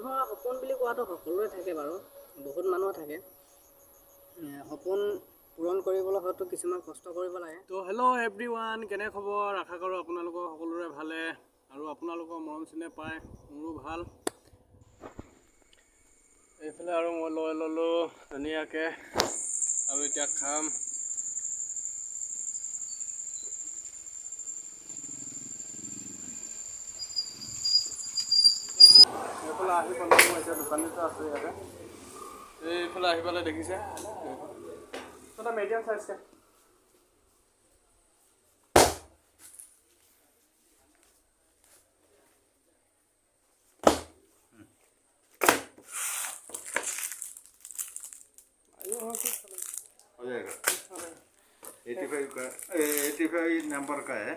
মানুহৰ সপোন বুলি কোৱাটো সকলোৰে থাকে বাৰু, বহুত মানুহৰ থাকে। সপোন পূৰণ কৰিবলৈ হয়তো কিছুমান কষ্ট কৰিব লাগে। তো হেল্ল' এভৰিৱান, কেনে খবৰ? আশা কৰোঁ আপোনালোকৰ সকলোৰে ভালে আৰু আপোনালোকৰ মৰম চেনেহ পাই মোৰো ভাল। এইফালে আৰু মই লৈ ল'লোঁ ধুনীয়াকৈ আৰু এতিয়া খাম। এইফালে আহি পালোঁ মই, এতিয়া দোকানীতে আছোঁ ইয়াতে। এইফালে আহি পালে দেখিছে थोड़ा मीडियम साइज का। हो जाएगा। 85 का, 85 नंबर का है।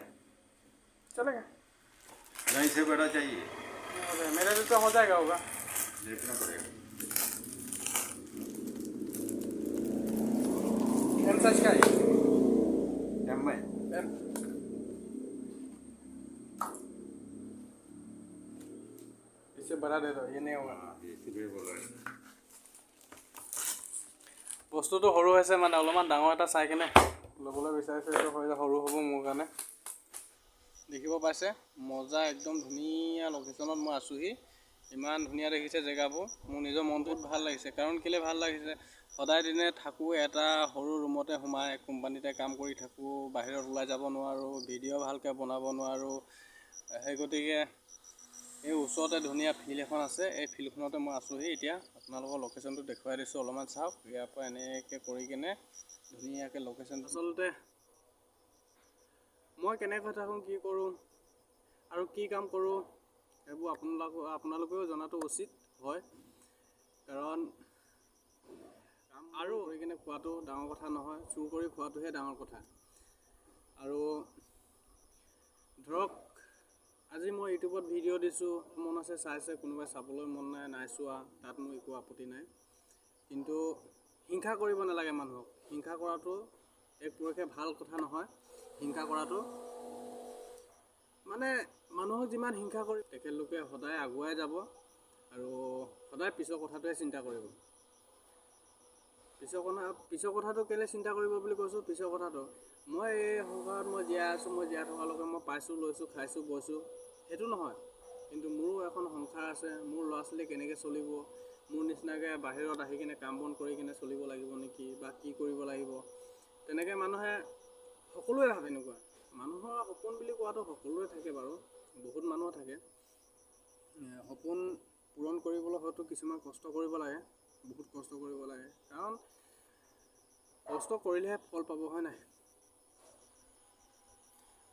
चलेगा। नहीं, से बड़ा चाहिए। मेरे लिए तो हो जाएगा, होगा। देखना पड़ेगा। एम साइज का है। एम में एम। इससे बड़ा दे दो, ये नहीं होगा। हाँ, इसीलिए बोला है। বস্তুটো সৰু হৈছে, মানে অলপমান ডাঙৰ এটা চাই কেনে ল'বলৈ বিচাৰিছোঁ। এইটো হৈ সৰু হ'ব মোৰ কাৰণে। দেখিব পাইছে, মজা একদম ধুনীয়া লোকেশ্যনত মই আছোঁহি। ইমান ধুনীয়া দেখিছে জেগাবোৰ, মোৰ নিজৰ মনটোত ভাল লাগিছে। কাৰণ কেলৈ ভাল লাগিছে, সদায় দিনে থাকোঁ এটা সৰু ৰুমতে সোমাই, কোম্পানীতে কাম কৰি থাকোঁ, বাহিৰত ওলাই যাব নোৱাৰোঁ, ভিডিঅ' ভালকৈ বনাব নোৱাৰোঁ। সেই গতিকে এই ওচৰতে ধুনীয়া ফিল্ড এখন আছে, এই ফিল্ডখনতে মই আছোঁহি এতিয়া। আপোনালোকৰ লোকেশ্যনটো দেখুৱাই দিছোঁ, অলপমান চাওক। ইয়াৰ পৰা এনেকৈ কৰি কেনে ধুনীয়াকৈ লোকেশ্যনটো। আচলতে মই কেনেকৈ থাকোঁ, কি কৰোঁ আৰু কি কাম কৰোঁ, সেইবোৰ আপোনালোকেও জনাটো উচিত হয়। কাৰণ কাম আৰু কৰি কেনে খোৱাটো ডাঙৰ কথা নহয়, চুৰ কৰি খোৱাটোহে ডাঙৰ কথা। আৰু ধৰক আজি মই ইউটিউবত ভিডিঅ' দিছোঁ, মন আছে চাইছে, কোনোবাই চাবলৈ মন নাই নাই চোৱা, তাত মোৰ একো আপত্তি নাই। কিন্তু হিংসা কৰিব নালাগে মানুহক। হিংসা কৰাটো এক প্ৰকাৰে ভাল কথা নহয়। হিংসা কৰাটো মানে মানুহক যিমান হিংসা কৰি তেখেতলোকে সদায় আগুৱাই যাব আৰু সদায় পিছৰ কথাটোহে চিন্তা কৰিব। পিছৰ কথাটো কেলৈ চিন্তা কৰিব বুলি কৈছোঁ, পিছৰ কথাটো মই এই সংসাৰত মই জীয়াই আছোঁ, মই জীয়াই থকালৈকে মই পাইছোঁ, লৈছোঁ, খাইছোঁ, বৈছোঁ, সেইটো নহয়। কিন্তু মোৰো এখন সংসাৰ আছে, মোৰ ল'ৰা ছোৱালী কেনেকৈ চলিব, মোৰ নিচিনাকৈ বাহিৰত আহি কিনে কাম বন কৰি কিনে চলিব লাগিব নেকি বা কি কৰিব লাগিব, তেনেকৈ মানুহে সকলোৱে ভাবে। এনেকুৱা মানুহৰ সপোন বুলি কোৱাটো সকলোৰে থাকে বাৰু, বহুত মানুহৰ থাকে। সপোন পূৰণ কৰিবলৈ হয়তো কিছুমান কষ্ট কৰিব লাগে, বহুত কষ্ট কৰিব লাগে। কাৰণ কষ্ট কৰিলেহে ফল পাব, হয় নাই?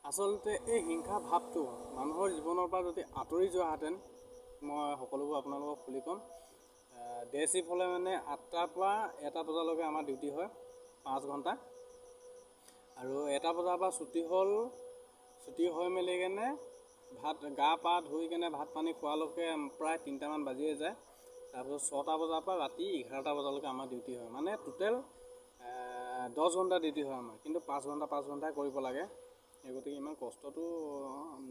আচলতে এই হিংসা ভাৱটো মানুহৰ জীৱনৰ পৰা যদি আঁতৰি যোৱাহেঁতেন, মই সকলোবোৰ আপোনালোকক খুলি ক'ম। ডে শ্বিফ্ট হ'লে মানে 8টাৰ পৰা 1টা বজালৈকে আমাৰ ডিউটি হয়, 5 ঘণ্টা। আৰু 1টা বজাৰ পৰা ছুটি হ'ল, ছুটি হৈ মেলি কেনে ভাত গা পা ধুই কেনে ভাত পানী খোৱালৈকে প্ৰায় 3টামান বাজিয়ে যায়। তাৰপিছত 6টা বজাৰ পৰা ৰাতি 11টা বজালৈকে আমাৰ ডিউটি হয়, মানে টোটেল 10 ঘণ্টা ডিউটি হয় আমাৰ। কিন্তু 5 ঘণ্টা 5 ঘণ্টাই কৰিব লাগে। সেই গতিকে ইমান কষ্টটো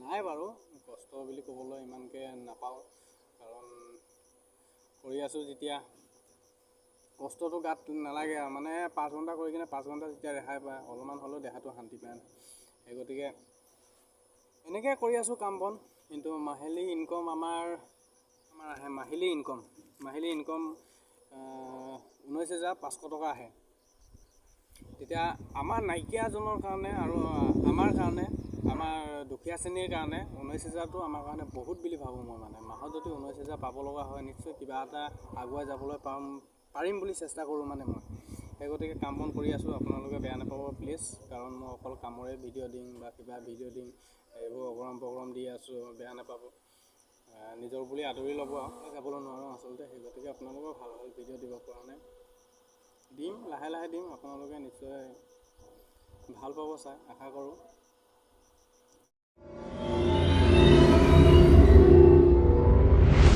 নাই বাৰু, কষ্ট বুলি ক'বলৈ ইমানকৈ নাপাওঁ, কাৰণ কৰি আছোঁ যেতিয়া কষ্টটো গাত নালাগে আৰু। মানে 5 ঘণ্টা কৰি কিনে 5 ঘণ্টা যেতিয়া ৰেহাই পায়, অলপমান হ'লেও দেহাটো শান্তি পায়। সেই গতিকে এনেকৈ কৰি আছোঁ কাম বন। কিন্তু মাহিলী ইনকম আমাৰ আহে, মাহিলী ইনকম 19,500 টকা আহে। তেতিয়া আমাৰ নাইকিয়াজনৰ কাৰণে আৰু আমাৰ কাৰণে, আমাৰ দুখীয়া শ্ৰেণীৰ কাৰণে 19,000টো আমাৰ কাৰণে বহুত বুলি ভাবোঁ মই। মানে মাহত যদি 19,000 পাব লগা হয়, নিশ্চয় কিবা এটা আগুৱাই যাবলৈ পাৰিম বুলি চেষ্টা কৰোঁ মানে মই। সেই গতিকে কাম বন কৰি আছোঁ, আপোনালোকে বেয়া নাপাব প্লিজ। কাৰণ মই অকল কামৰে ভিডিঅ' দিম বা কিবা ভিডিঅ' দিম, এইবোৰ অগৰম পগৰম দি আছোঁ, বেয়া নাপাব। নিজৰ বুলি আদৰি ল'ব আৰু, যাবলৈ নোৱাৰোঁ আচলতে। সেই গতিকে আপোনালোকৰ ভাল ভাল ভিডিঅ' দিব পৰা নাই, দিম, লাহে লাহে দিম, আপোনালোকে নিশ্চয় ভাল পাব চাই, আশা কৰোঁ।